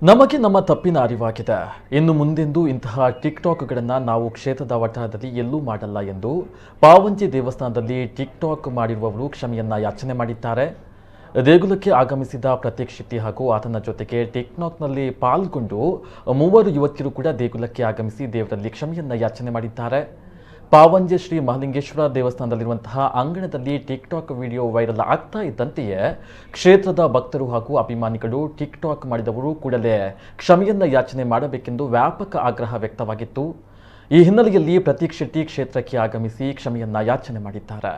ನಮಗೆ ನಮ್ಮ ತಪ್ಪಿನ ಅರಿವಾಗಿದೆ. ಇನ್ನು ಮುಂದೆಂದೂ ಇಂತಹ ಟಿಕ್ ಟಾಕ್ಗಳನ್ನು ನಾವು ಕ್ಷೇತ್ರದ ವಠಾರದಲ್ಲಿ ಎಲ್ಲೂ ಮಾಡಲ್ಲ ಎಂದು ಪಾವಂಜೆ ದೇವಸ್ಥಾನದಲ್ಲಿ ಟಿಕ್ ಟಾಕ್ ಮಾಡಿರುವವರು ಕ್ಷಮೆಯನ್ನ ಯಾಚನೆ ಮಾಡಿದ್ದಾರೆ. ದೇಗುಲಕ್ಕೆ ಆಗಮಿಸಿದ ಪ್ರತೀಕ್ ಶೆಟ್ಟಿ ಹಾಗೂ ಆತನ ಜೊತೆಗೆ ಟಿಕ್ ಟಾಕ್ನಲ್ಲಿ ಪಾಲ್ಗೊಂಡು ಮೂವರು ಯುವತಿಯರು ಕೂಡ ದೇಗುಲಕ್ಕೆ ಆಗಮಿಸಿ ದೇವರಲ್ಲಿ ಕ್ಷಮೆಯನ್ನ ಯಾಚನೆ ಮಾಡಿದ್ದಾರೆ. ಪಾವಂಜೆ ಶ್ರೀ ಮಹಾಲಿಂಗೇಶ್ವರ ದೇವಸ್ಥಾನದಲ್ಲಿರುವಂತಹ ಅಂಗಣದಲ್ಲಿ ಟಿಕ್ ಟಾಕ್ ವಿಡಿಯೋ ವೈರಲ್ ಆಗ್ತಾ ಇದ್ದಂತೆಯೇ ಕ್ಷೇತ್ರದ ಭಕ್ತರು ಹಾಗೂ ಅಭಿಮಾನಿಗಳು ಟಿಕ್ ಟಾಕ್ ಮಾಡಿದವರು ಕೂಡಲೇ ಕ್ಷಮೆಯನ್ನ ಯಾಚನೆ ಮಾಡಬೇಕೆಂದು ವ್ಯಾಪಕ ಆಗ್ರಹ ವ್ಯಕ್ತವಾಗಿತ್ತು. ಈ ಹಿನ್ನೆಲೆಯಲ್ಲಿ ಪ್ರತೀಕ್ ಶೆಟ್ಟಿ ಕ್ಷೇತ್ರಕ್ಕೆ ಆಗಮಿಸಿ ಕ್ಷಮೆಯನ್ನ ಯಾಚನೆ ಮಾಡಿದ್ದಾರೆ.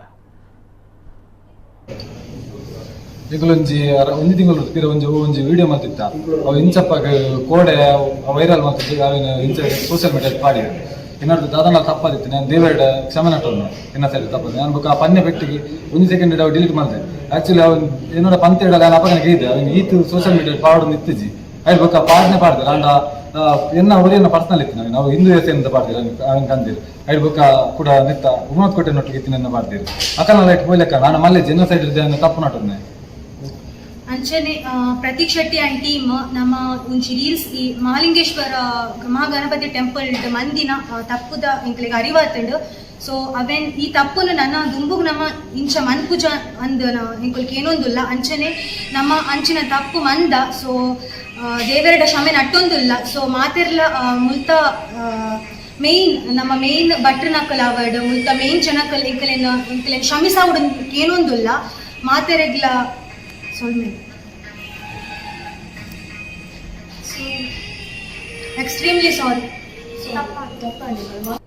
ಎಂಕುಲೊಂಜಿ ಒಂಜಿ ತಿಂಗಳು ಪಿರ ಒಂಜಿ ಒಂಜಿ ವಿಡಿಯೋ ಮಲ್ತಿತ್ತ. ಅವು ಇಂಚಪ್ಪಾಗ ಕೋಡೆ ವೈರಲ್ ಮಲ್ತಿತ್ತು. ಅವಿನ ಇಂಚ ಸೋಷಿಯಲ್ ಮೀಡಿಯಾ ಪಾಡಿ ಎನ್ನಡ್ದು ದಾದನ ತಪ್ಪಾದಿತ್ತು. ನಾನು ದೇವರಡ ಕ್ಷಮೆ ನಟೋನು, ಎನ್ನ ಸೈಡ್ ತಪ್ಪದು. ನಾನು ಬೊಕ್ಕ ಆ ಪನ್ನೆ ಪೆಟ್ಟಿಗೆ ಒಂಜಿ ಸೆಕೆಂಡ್ ಅವು ಡಿಲೀಟ್ ಮಾಡಿದೆ. ಆಕ್ಚುಲಿ ಅವನು ಏನೋಡ ಪಂತ ಇಡಲ್ಲ, ನಾನು ಅಪಗನ ಇದೆ ಅವನು ಈತು ಸೋಷಿಯಲ್ ಮೀಡಿಯಾ ಪಾಡೊಂದು ಇತ್ತಿಜಿ. ಐಟ್ ಬೊಕ್ಕ ಪಾಡ್ನೆ ಪಾಡ್ದೆ. ಆಂಡ ಎನ್ನ ಒರಿಯನ್ನ ಪರ್ಸನಲ್ ಇತ್ತು. ನಾವು ನಾವು ಹಿಂದೂ ಹೆಸರಿಂದ ಪಾಡ್ದಿರ ಅವನ್ ಕಂದಿರು. ಐಟ್ ಬೊಕ್ಕ ಕೂಡ ನೆತ್ತ ಉಮತ್ ಕೋಟೆ ನೊಟ್ಟಿಗೆ ಇತ್ತಿನ ಪಾಡ್ದಿರು. ಅಕಲ್ನ ಲೈಟ್ ಪೋಯ್ಲೆಕ್ಕ ನಾನು ಮಲ್ಲೆ ಎನ್ನ ಸೈಡ್ ತಪ್ಪು ನಟೋನೆ. ಅಂಚನೆ ಪ್ರತೀಕ್ ಶೆಟ್ಟಿ ಅಂಡ್ ಟೀಮ್ ನಮ್ಮ ಒಂಜಿ ರೀಲ್ಸ್ ಈ ಮಹಾಲಿಂಗೇಶ್ವರ ಮಹಾಗಣಪತಿ ಟೆಂಪಲ್ ಮಂದಿನ ತಪ್ಪುದ ಎಂಕ್ಲೆಗ್ ಅರಿವಾತುಂಡು. ಸೊ ಅವೆನ್ ಈ ತಪ್ಪುನು ನನ್ನ ದುಂಬುಗ್ ನಮ್ಮ ಇಂಚ ಮನ್ಪುಜ ಅಂದ್ ಎಂಕುಲ್ ಕೇನೊಂದುಲ್ಲ. ಅಂಚನೆ ನಮ್ಮ ಅಂಚಿನ ತಪ್ಪು ಮಂದ. ಸೊ ದೇವೆರಡ ಕ್ಷಮೆ ನಟ್ಟೊಂದುಲ್ಲ. ಸೊ ಮಾತೆರ್ಲ ಮುಲ್ತ ಮೇನ್ ನಮ್ಮ ಮೇನ್ ಭಟ್ರನಕಲ್ ಅವಡ್, ಮುಲ್ತ ಮೇನ್ ಜನಕಲ್ ಎಂಕಲೆನ್ ಎಂಕಲೆನ್ ಕ್ಷಮಿಸಾವುಡು ಕೇನೊಂದುಲ್ಲ. ಮಾತೆರೆಗ್ಲ ಸೊಲ್ಮೆ. So extremely sorry. ತಪ್ಪಾಗಿದೆ.